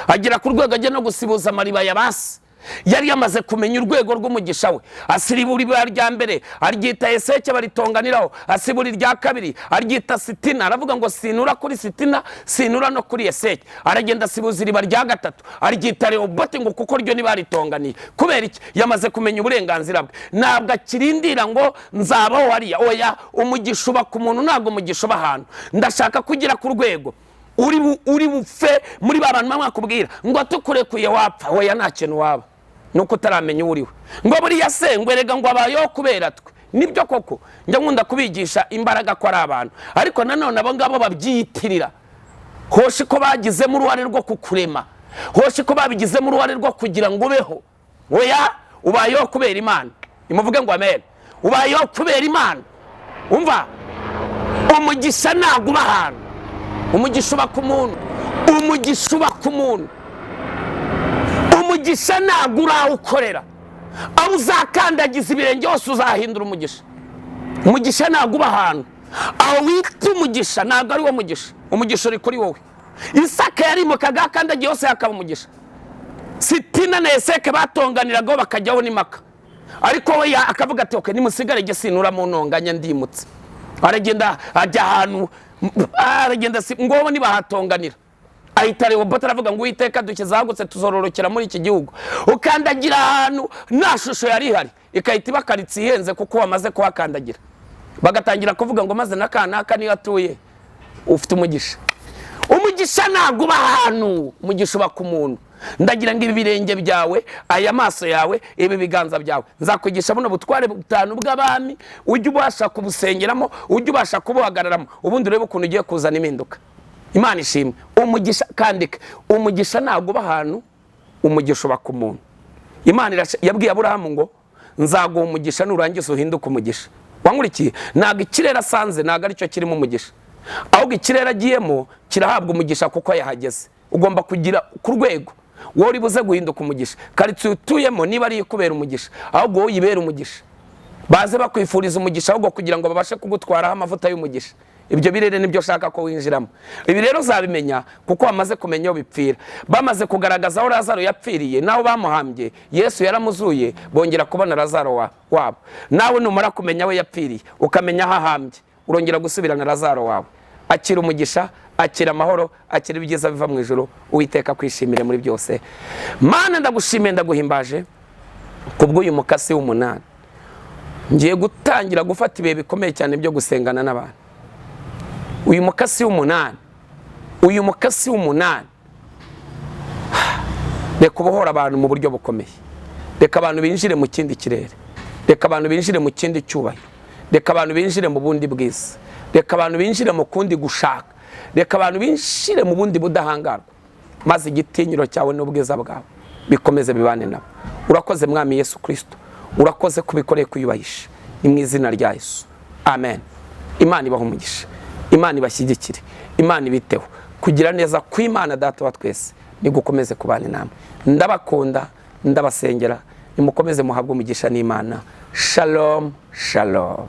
Agera ku rwego ajya no gusibuza amariba ya basi. Yari yamaze kumenya urwego rw'umugisha we. Asibura iriba rya mbere, aryita Eseke, baritonganiraho. Asibura irya kabiri, aryita Sitina. Aravuga ngo sinura kuri Sitina, sinura no kuri Eseke. Aragenda asibuza iriba rya gatatu, aryita Rehoboti, ngo kuko ryo ntibaritonganiye. Kubera iki? Yamaze kumenya uburenganzira bwe. Ntabwo akirindira ngo nzabaho hariya. Oya, umugisha uba ku muntu, ntabwo umugisha uba ahantu. Ndashaka kugera ku rwego uri bupfe muri ba bantu bamwe bakubwira ngo tukurekuye wapfa. Oya, nta kintu waba, nuko utaramenya uwo uriwe. Ngo buriya se, ngo erega ngo abayeho kubera twe. Nibyo koko, njya nkunda kubigisha imbaraga ko ari abantu, ariko nanone abo ngabo babyiyitirira, hoshi ko bagizemo uruhare rwo kukurema, hoshi ko babigizemo uruhare rwo kugira ngo ubeho. Oya, ubayeho kubera Imana. Nimuvuge ngo amen. Ubayeho kubera Imana. Umva, umugisha ntabwo uba ahantu, umugisha uba ku muntu. Umugisha uba ku muntu. Umugisha ntabwo urawukorera. Aho uzakandagiza ibirenge hose uzahindura umugisha. Umugisha ntabwo uba ahantu. Aho wita umugisha ntabwo ari wo mugisha. Umugisha uri kuri wowe. Isaka yarimukaga, akandagiye hose hakaba umugisha. Sitina na Eseke batonganiragaho, bakajyaho n'impaka, ariko we akavuga ati: "Okay, nimusigare, jye sinura mu ntonganya, ndimutse." Aragenda ajya ahantu, aragenda ngobo nibahatonganira, ahita Rehoboti, aravuga ngo Uwiteka dushyize ahagutse, tuzororokera muri iki gihugu. Ukandagira ahantu nta shusho yari ihari, ikahita iba karitsiye ihenze kuko wamaze kuhakandagira, bagatangira kuvuga ngo maze n'aka niyo atuye, ufite umugisha. Umugisha ntabwo uba ahantu, umugisha uba ku muntu. Ndagira ngo ibi birenge byawe, aya maso yawe, ibi biganza byawe, nzakwigisha buno butware butanu bw'abami, ujye ubasha kubusengeramo, ujye ubasha kubuhagararamo, ubundi urebe ukuntu ugiye kuzana impinduka. Imana ishimwe. Umugisha, kandika, umugisha ntabwo uba ahantu, umugisha uba ku muntu. Imana yabwiye Aburahamu ngo nzaguha umugisha nurangiza uhinduke umugisha. Wankurikiye? Ntabwo ikirere asanze ntabwo aricyo kirimo umugisha, ahubwo ikirere agiyemo kirahabwa umugisha kuko yahageze. Ugomba kugira ku rwego wowe uri buze guhinduka umugisha. Karitsiye utuyemo niba ari ikubera umugisha, ahubwo wowe uyibere umugisha. Baze bakwifuriza umugisha ahubwo kugira ngo babashe kugutwaraho amavuta y'umugisha. Ibyo birere nibyo ushaka ko winjiramo. Ibi rero uzabimenya kuko wamaze kumenya aho bipfira. Bamaze kugaragaza aho Lazaro yapfiriye n'aho bamuhambye, Yesu yaramuzuye, bongera kubona Lazaro wabo. Nawe numara kumenya aho yapfiriye, ukamenya aho ahambye, urongera gusubirana Lazaro wawe. Akira umugisha, akira amahoro, akira ibyiza biva mu ijuru. Uwiteka akwishimire muri byose. Mana, ndagushimiye, ndaguhimbaje kubw'uyu mukasi w'umunani. Ngiye gutangira gufata ibihe bikomeye cyane byo gusengana n'abantu. Uyu mukasi w'umunani, uyu mukasi w'umunani, reka ubohora abantu mu buryo bukomeye. Reka abantu binjire mu kindi kirere, reka abantu binjire mu kindi cyubahiro, reka abantu binjire mu bundi bwiza, reka abantu binjire mu kundi gushaka, reka abantu binjire mu bundi budahangarwa, maze igitinyiro cyawe n'ubwiza bwawe bikomeze bibane nabo. Urakoze Mwami Yesu Kirisito, urakoze kubikoreye kuyubahisha. Ni mu izina rya Yesu, amen. Imana ibahe umugisha, Imana ibashyigikire, Imana ibiteho. Kugira neza kw'Imana Data wa twese nigukomeze kubana inama. Ndabakunda, ndabasengera, nimukomeze muhabwe umugisha n'Imana. Shalom, shalom.